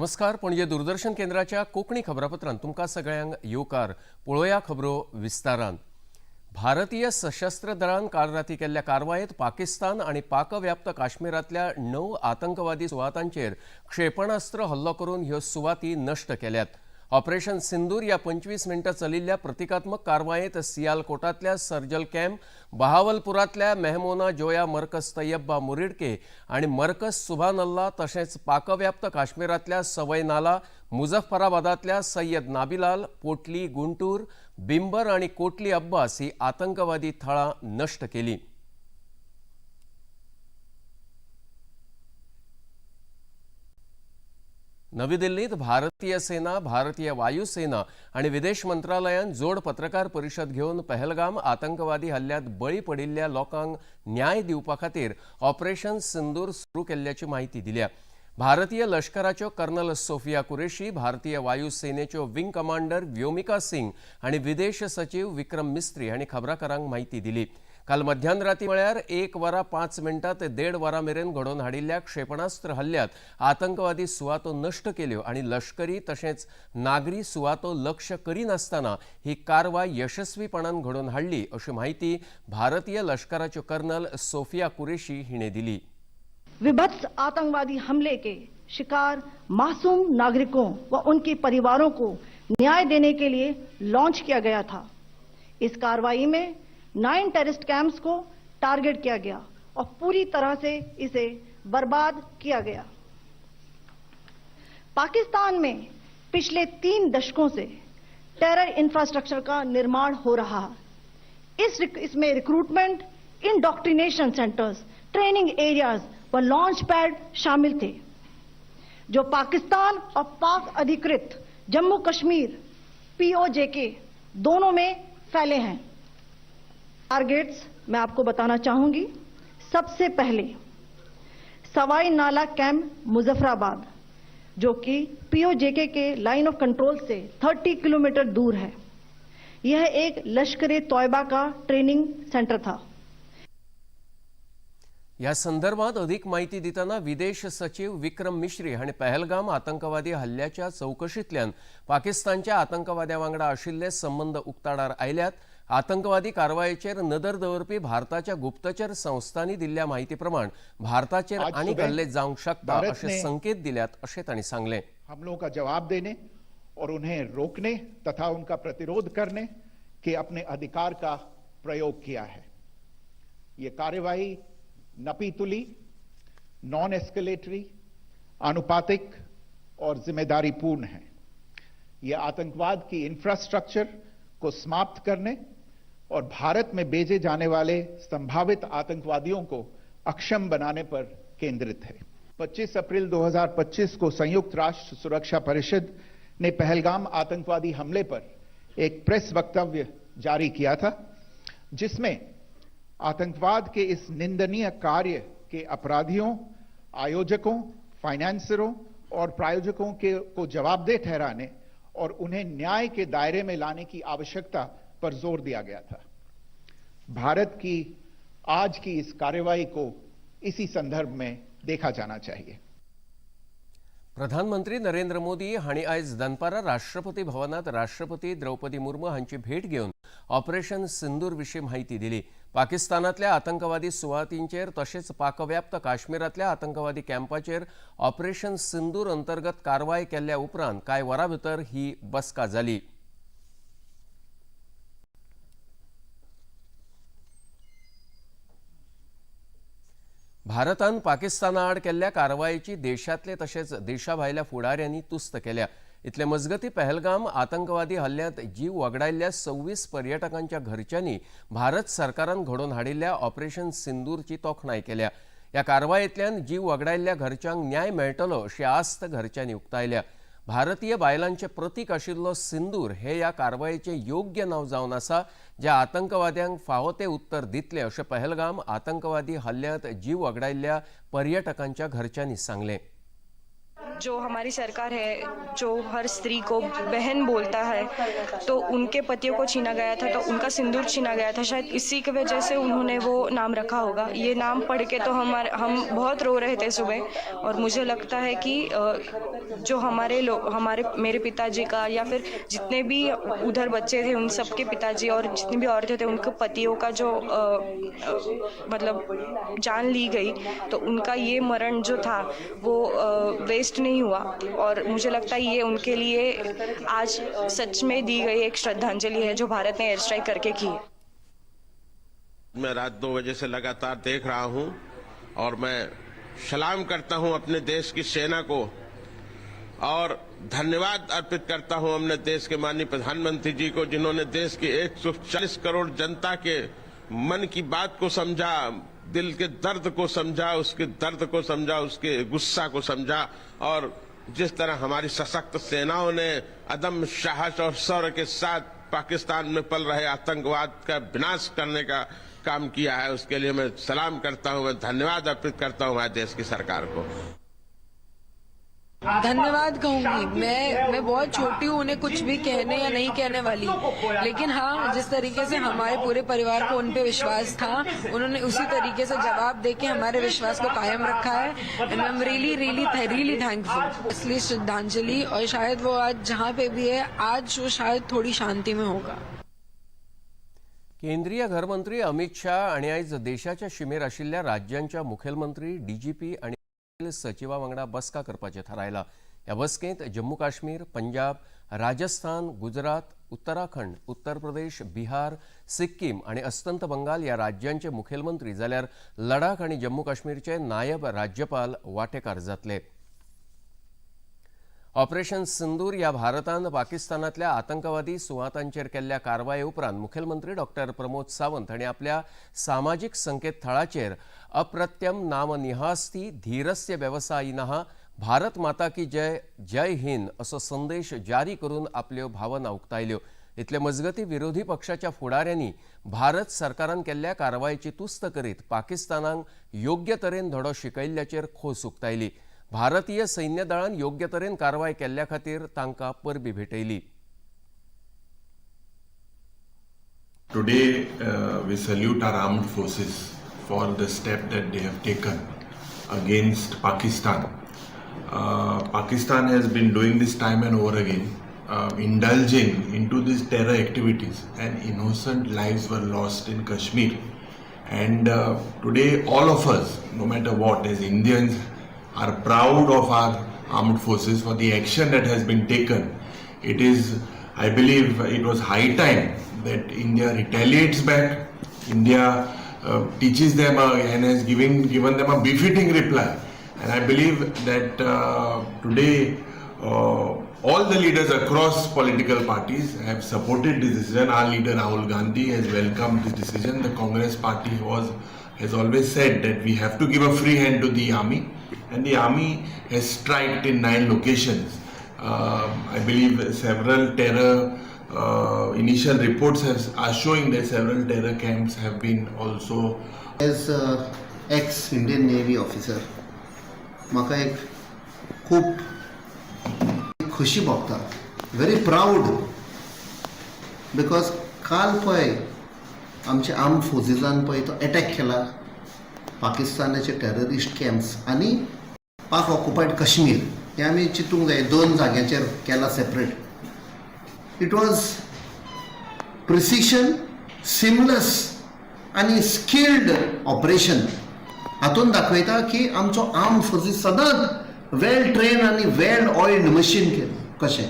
नमस्कार, पणजे दूरदर्शन केंद्राच्या कोंकणी खबरापत्रांत तुमकां सगळ्यांक येवकार. पळोवया खबरो विस्तारान. भारतीय सशस्त्र दळान काल राती केल्ल्या कारवायेंत पाकिस्तान आनी पाकव्याप्त काश्मीरांतल्या 9 आतंकवादी सुवातांचेर क्षेपणास्त्र हल्लो करून ह्यो सुवाती नश्ट केल्यात. ऑपरेशन सिंदूर ह्या 25 मिनटां चलिल्ल्या प्रतिकात्मक कारवायेंत सियालकोटांतल्या सर्जल कॅम्प, बहावलपुरांतल्या मेहमोना जोया मरकज तय्यब्बा मुरिडके आनी मरकज सुभान अल्ला, तशेंच पाकव्याप्त काश्मीरांतल्या सवय नाला, मुजफ्फराबादांतल्या सय्यद नाबिलाल, पोटली, गुंटूर, बिंबर आनी कोटली अब्बास ही आतंकवादी थळां नश्ट केली. नवी दिल्लीत भारतीय सेना, भारतीय वायुसेना आणि विदेश मंत्रालयान जोड पत्रकार परिशद घेवन पहलगाम आतंकवादी हल्ल्यात बळी पडिल्ल्या लोकांक न्याय दिवपा खातीर ऑपरेशन सिंदूर सुरू केल्ल्याची माहिती दिल्या. भारतीय लष्कराच्यो कर्नल सोफिया कुरेशी, भारतीय वायुसेनेच्यो विंग कमांडर व्योमिका सिंग आणि विदेश सचिव विक्रम मिस्त्री हांणी खबराकारांक माहिती दिली. काल मध्यानराती म्हळ्यार 1 वरां 5 मिनटां ते 1.5 वरां मेरेन घडोवन हाडिल्ल्या क्षेपणास्त्र हल्ल्यात आतंकवादी सुवातो नश्ट केल्यो आनी लश्करी तशेंच नागरी सुवातो लक्ष करिनासतना ही कारवाय यशस्वीपणान घडोवन हाडली, अशी माहिती भारतीय लष्कराच्यो कर्नल सोफिया कुरेशी हिणे दिली. विभत्स आतंकवादी हमले के शिकार मासूम नागरिकों व उनके परिवारों को न्याय देने के लिए लॉन्च किया गया था. इस कार्रवाई में 9 टेररिस्ट कैंप्स को टारगेट किया गया और पूरी तरह से इसे बर्बाद किया गया. पाकिस्तान में पिछले 3 दशकों से टेरर इंफ्रास्ट्रक्चर का निर्माण हो रहा है. इस इसमें recruitment, indoctrination centres, training areas व लॉन्च पैड शामिल थे, जो पाकिस्तान और पाक अधिकृत जम्मू कश्मीर, पीओजेके दोनों में फैले हैं. टारगेट्स मैं आपको बताना चाहूंगी. सबसे पहले सवाई नाला कैंप, मुजफ्फराबाद, जो कि PoJK K line of control Se 30 kilometre दूर है. यह एक लश्कर तोयबा का ट्रेनिंग सेंटर था. ह्या संदर्भात अधिक माहिती दितना विदेश सचिव विक्रम मिश्री हांणी पहलगाम आतंकवादी हल्ल्याच्या चवकशींतल्यान पाकिस्तानच्या आतंकवाद्या वांगडा आशिल्ले संबंद उक्ताडार आयल्यात. आतंकवादी कारवायेचेर नदर दवरपी भारताच्या गुप्तचर संस्थांनी दिल्ल्या म्हायती प्रमाण भारताचेर आज आनीक सुबह हल्ले जावंक शकता भारत अशे ने संकेत दिल्यात, अशें तांणी सांगलें. हमलों का जवाब देने और उन्हें रोकने तथा उनका प्रतिरोध करने के अपने अधिकार का प्रयोग किया है. ये कार्रवाई नपी तुली, नॉन एस्केलेटरी, आनुपातिक और जिम्मेदारीपूर्ण है. ये आतंकवाद की इंफ्रास्ट्रक्चर को समाप्त करने और भारत में भेजे जाने वाले संभावित आतंकवादियों को अक्षम बनाने पर केंद्रित है. 25 अप्रैल 2025 को संयुक्त राष्ट्र सुरक्षा परिषद ने पहलगाम आतंकवादी हमले पर एक प्रेस वक्तव्य जारी किया था, जिसमें आतंकवाद के इस निंदनीय कार्य के अपराधियों, आयोजकों, फाइनेंसरों और प्रायोजकों के को जवाबदेह ठहराने और उन्हें न्याय के दायरे में लाने की आवश्यकता पर जोर दिया गया था. भारत की आज की इस कार्रवाई को इसी संदर्भ में देखा जाना चाहिए. प्रधानमंत्री नरेंद्र मोदी हांणी आयज दनपारां राष्ट्रपती भवनात राष्ट्रपती द्रौपदी मुर्मू हांची भेट घेवन ऑपरेशन सिंदूर विशीं म्हायती दिली. पाकिस्तानांतल्या आतंकवादी सुवातींचेर तशेंच पाकव्याप्त काश्मीरांतल्या आतंकवादी कॅम्पाचेर ऑपरेशन सिंदूर अंतर्गत कारवाय केल्ल्या उपरांत कांय वरां भितर ही बसका जाली. भारतान पाकिस्ताना आड केल्ल्या कारवायेची देशांतले तशेंच देशा भायल्या फुडाऱ्यांनी तुस्त केल्या. इतले मजगती, पहलगाम आतंकवादी हल्ल्यांत जीव वगडायल्ल्या 26 पर्यटकांच्या घरच्यांनी भारत सरकारान घडोवन हाडिल्ल्या ऑपरेशन सिंदूरची तोखणाय केल्या. ह्या कारवायेंतल्यान जीव वगडायल्ल्या घरच्यांक न्याय मेळटलो अशी आस्त घरच्यांनी उक्तायल्या. भारतीय बायलांचें प्रतीक आशिल्लो सिंदूर हे ह्या कारवायेचें योग्य नांव जावन आसा, ज्या आतंकवाद्यांक फावो तें उत्तर दितले, अशें पहलगाम आतंकवादी हल्ल्यांत जीव वगडायल्ल्या पर्यटकांच्या घरच्यांनी सांगलें. जो हमारी सरकार है जो हर स्त्री को बहन बोलता है, तो उनके पतियों को छीना गया था, तो उनका सिंदूर छीना गया था, शायद इसी की वजह से उन्होंने वो नाम रखा होगा। ये नाम पढ़ के तो हम बहुत रो रहे थे सुबह। और मुझे लगता है कि जो हमारे लोग, हमारे मेरे पिताजी का या फिर जितने भी उधर बच्चे थे उन सबके पिताजी और जितनी भी औरतें थे उनके पतियों का जो मतलब जान ली गई, तो उनका ये मरण जो था वो वेस्ट नहीं हुआ। और मुझे लगता है ये उनके लिए आज सच में दी गई एक श्रद्धांजलि है जो भारत ने एयर स्ट्राइक करके की है। मैं रात 2 बजे से लगातार देख रहा हूं और मैं सलाम करता हूं अपने देश की सेना को और धन्यवाद अर्पित करता हूं अपने देश के माननीय प्रधानमंत्री जी को, जिन्होंने देश की 140 करोड़ जनता के मन की बात को समझा, दिल के दर्द को समझा, उसके दर्द को समझा, उसके गुस्सा को समझा। और जिस तरह हमारी सशक्त सेनाओं ने अदम्य साहस और शौर्य के साथ पाकिस्तान में पल रहे आतंकवाद का विनाश करने का काम किया है, उसके लिए मैं सलाम करता हूं, मैं धन्यवाद अर्पित करता हूं हमारे देश की सरकार को। धन्यवाद कहूंगी। मैं बहुत छोटी हूँ उन्हें कुछ भी कहने या नहीं कहने वाली, लेकिन हाँ, जिस तरीके से हमारे पूरे परिवार को उन पे विश्वास था, उन्होंने उसी तरीके से जवाब देके हमारे विश्वास को कायम रखा है। And I am really really really thankful. इसलिए श्रद्धांजलि, और शायद वो आज जहाँ पे भी है, आज वो शायद थोड़ी शांति में होगा। केंद्रीय घरमंत्री अमित शाह आनी आयज देशाच्या शिमेर आशिल्ल्या राज्यांच्या मुखेलमंत्री, डीजीपी आनी सचिवा वांगडा बसका करपाचें थारायलां। ह्या बसकेंत जम्मू काश्मीर, पंजाब, राजस्थान, गुजरात, उत्तराखंड, उत्तर प्रदेश, बिहार, सिक्कीम आनी अस्तंत बंगाल ह्या राज्यांचे मुखेलमंत्री जाल्यार लडाख आनी जम्मू काश्मीरचे नायब राज्यपाल वांटेकार जातले। ऑपरेशन सिंदूर ह्या भारतान पाकिस्तानांतल्या आतंकवादी सुवातांचेर केल्ल्या कारवाये उपरांत मुखेलमंत्री डॉक्टर प्रमोद सावंत हांणी आपल्या सामाजीक संकेतथळाचेर अप्रत्यम नाम निहास्ती धीरस्य वेवसायिनः भारत माता की जय, जय हिंद असो संदेश जारी करून आपल्यो भावना उक्तायल्यो। इतले मजगती विरोधी पक्षाच्या फुडाऱ्यांनी भारत सरकारान केल्ल्या कारवायेची तुस्त करीत पाकिस्तानाक योग्य तरेन धडो शिकयल्ल्याचेर खोस उक्तायली। भारतीय सैन्य दळान योग्य तरेन कारवाय केल्ल्या खातीर तांकां परबी भेटयली। Today we salute our armed forces for the step that they have taken against Pakistan. Pakistan has been doing this time and over again, indulging into these terror activities, and innocent lives were lost in Kashmir. And today all of us, no matter what, as Indians, are proud of our armed forces for the action that has been taken. It is, I believe, it was high time that India retaliates back. India teaches them and has given them a befitting reply. And I believe that today all the leaders across political parties have supported this decision. Our leader Rahul Gandhi has welcomed this decision. The Congress party has always said that we have to give a free hand to the army, and the army has striked in 9 locations. I believe several terror initial reports are showing that several terror camps have been also. As ex-Indian Navy officer, म्हाका एक खूब खुशी भोगता, very proud, because काल पळय आमचे arm फोर्सीसान पळय तो एटॅक केला पाकिस्तानाचे टेररिस्ट कॅम्प्स आनी पाक ऑक्युपायड काश्मीर, हें आमी चिंतूंक जाय, दोन जाग्यांचेर केला separate. It was precision, seamless आनी स्किल्ड ऑपरेशन. हातून दाखयता की आमचो आर्म फोर्सीस सदांच वेल ट्रेन आनी वेल ऑइल्ड मशीन कशें,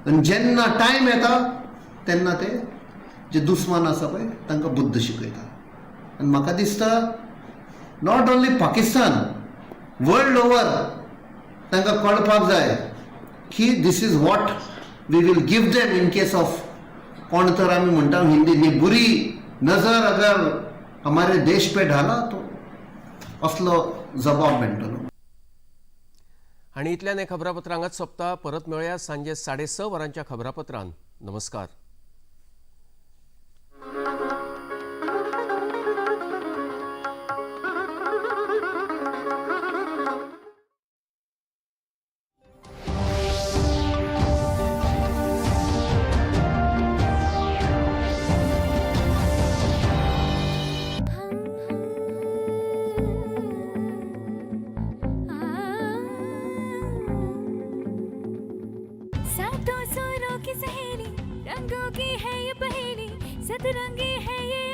आनी जेन्ना टायम येता तेन्ना ते जे दुस्मान आसा पळय तांकां बुद्द शिकयता. आनी म्हाका दिसता not only Pakistan, world over तांकां कळपाक जाय की this is what we will give them in case of कोण तर आमी म्हणटा हिंदी बुरी नजर अगर हमारे देश पे ढाला तो असलो जबाब मेळटलो. आनी इतल्यान हें खबरापत्र हांगाच सोंपता. परत मेळया सांजे 6:30 वरांच्या खबरापत्रान. नमस्कार. रंगों की है ये पहेली, सतरंगी है ये।